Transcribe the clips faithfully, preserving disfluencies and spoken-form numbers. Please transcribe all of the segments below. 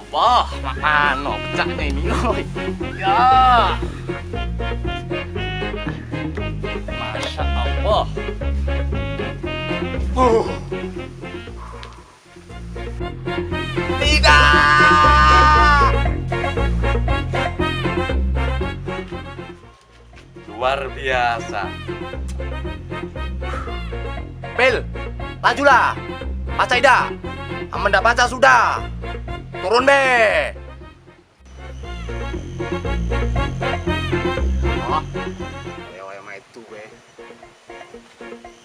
Wah, mak mano pecaknyo ini, oi. Ya. Masya Allah. Uh. Tidak. Luar biasa. Pil, lajulah. Pacak idak? Amen dak pacak sudah. Turun be. Oh, ayo, ayo, main tu be.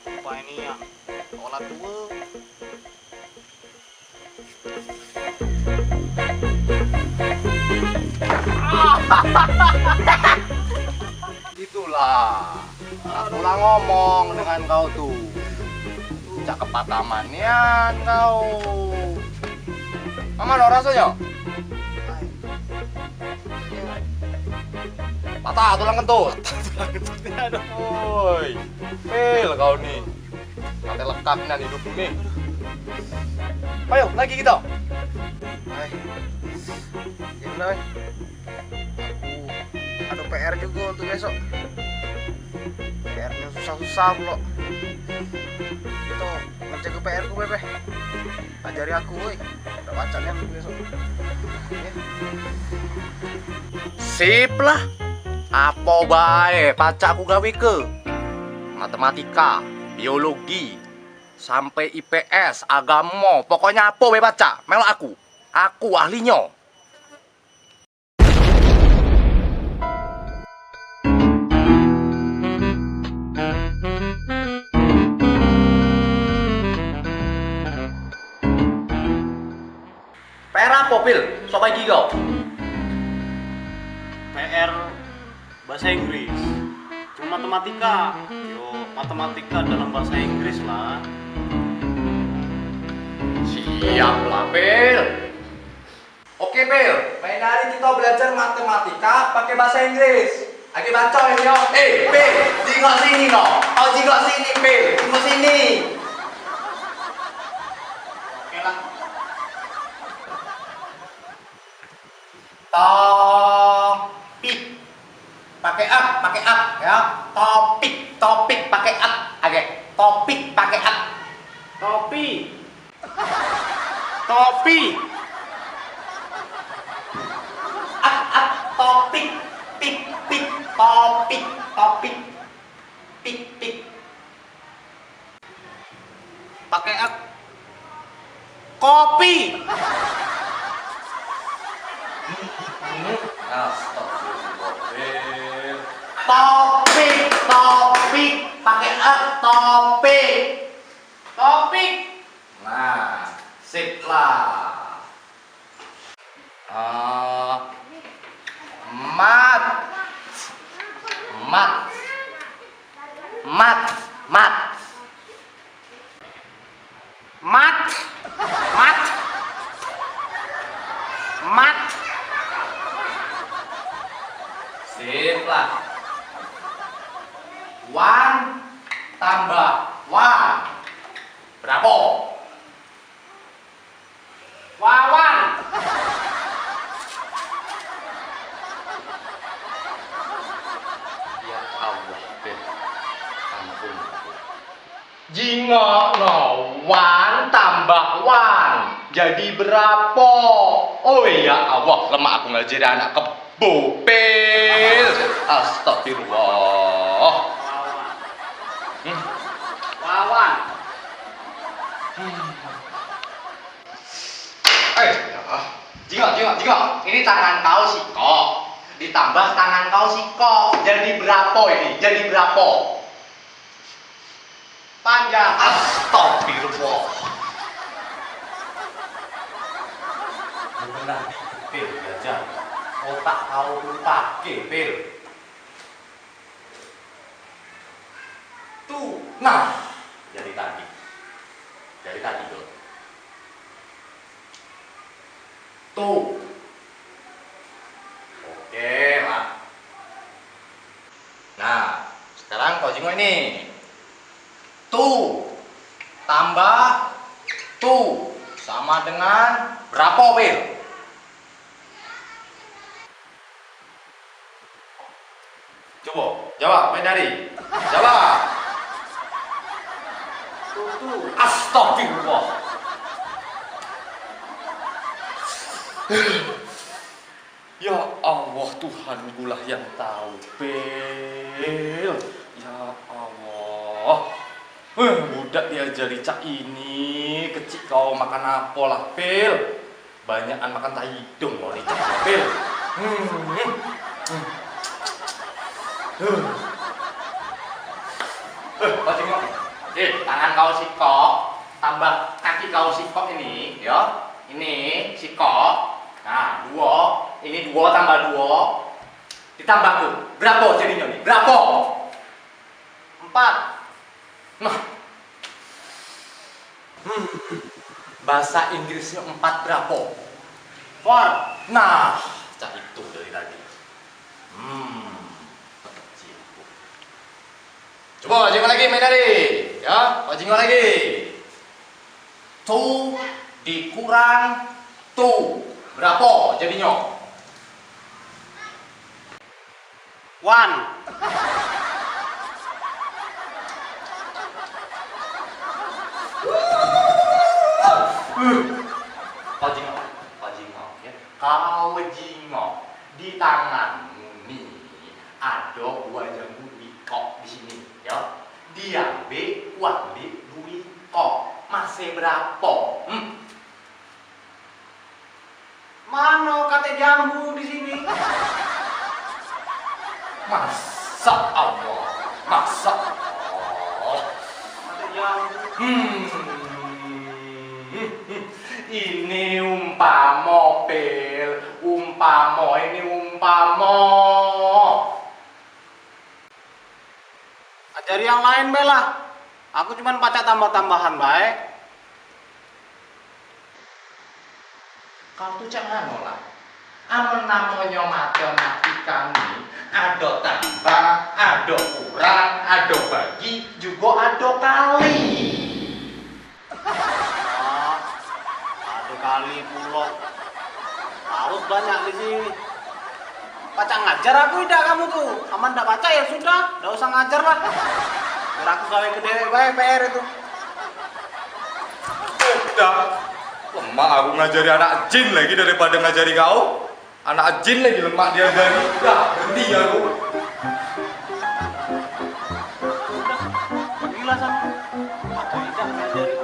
Apa ini ya? Olah tua. Itulah. Aku lah ngomong dengan kau tu. Cak kepataman nian kau. Aman lo rasonyo? Patah tulang kentut. Woi, fail kau ni. Kate lekap nian hidup ni. Ayo, lagi kita. Ai. Gimana, ai? Aku ada P R juga untuk besok. P R-nya susah-susah pula. Kita ngerjain P R ku, Bebe. Ajari aku, woi. Dak pacak nian aku besok. Oke. Sip lah. Apo bae pacak aku gawe ke. Matematika, biologi, sampai I P S, agamo, pokoknya apo bae pacak, melok aku. Aku ahlinyo. P R apo, Pil? Sok bagi kau. P R bahasa Inggris. Cuma matematika. Yo, matematika dalam bahasa Inggris lah. Siap lah, Pil. Oke, Pil. Main hari kita belajar matematika pakai bahasa Inggris. Agi baco ini, yo. Eh, Pil, jingok sini, no. Kau jingok sini, Pil. Jingok sini. Oke lah. Topik. Pakai ak, pakai ak, ya. Topik, topik pakai ak. Oke. Topik pakai ak. Topi. Topi. Ak, ak, topik. Pik, pik, topik, topik. Pik, pik. Pakai ak. Kopi. Astagfirullahaladzim. Topik, topik. Pakai ak, topik. Topik. Nah, sip lah. Eh, mat. Mat. Mat. Mat. Mat. Mat. Mat. Sip lah. Wan tambah wan. Berapo? Wawan. Ya Allah, Pil. Ampun. Jingok no, wan tambah wan. Jadi berapo? Oh ya Allah, lemak aku ngajari anak kebo, Pil. Astagfirullah. Hmm. Wawan. Hmm. Eh, jingok, jingok, jingok. Ini tangan kau sikok. Ditambah tangan kau sikok. Jadi berapo ini? Jadi berapo? Panjang. Astagfirullah. Benar dikit, Pil, belajar. Otak kau tu dipake, Pil. Tu, nah, jadi tadi. Jadi tadi, Dot. Tu. Oke, lah. Nah, sekarang kau jingok ini. Tu tambah tu sama dengan berapo, Pil? Jawab, Maidari. Jawab. Tutu. Astagfirullah. Ya Allah, Tuhanku lah yang tahu, Pil. Ya Allah. Weh, budak diajari cak ini, kecik kau makan apo lah, Pil? Banyakan makan tai hidung kau ni, Pil. Hmm. Hmm. Huh. Eh, kau tengok. Eh, tangan kau sikok, tambah kaki kau sikok ini, yo. Ini sikok. Nah, duo. Ini duo tambah duo. Ditambah tu. Berapo jadinyo ni? Berapo? Empat. Nah. Hmm. Bahasa Inggrisnyo empat berapo? Four. Nah, cak itu dari tadi. Hmm. Kecik. Coba jingok lagi, Maidari. Ya, coba jingok lagi. Two dikurang two. Berapo jadinyo? One. Kau jingok, kau jingok, ya. Kau jingok. Di tanganmu ni ado buah jambu duo ikok di sini, ya. Diambek, kuambek duo ikok. Masih berapo? Hmm. Mano katek jambu di sini? Masya Allah, masya Allah. Katek jambu. Hmm. Ini umpamo, Pil. Umpamo, ini umpamo. Ajari yang lain bae lah. Aku cuman pacak tambah-tambahan bae. Kau tu cak mano lah? Amun namonyo matematika ni, ado tambah, ado kurang, ado bagi, jugo ado kali. Ah, ado kali pulo. Harus banyak di sini. Pacak ngajar aku idak kamu tu. Aman dak pacak ya sudah, dak usah ngajar lah. Biar aku gawe ke dewek bae P R itu. Dah. Lemak aku ngajari anak jin lagi daripada ngajari kau. Anak jin lagi lemak diajari. Dah, berhenti aku. Pergilah sana. Aku idak ngajari.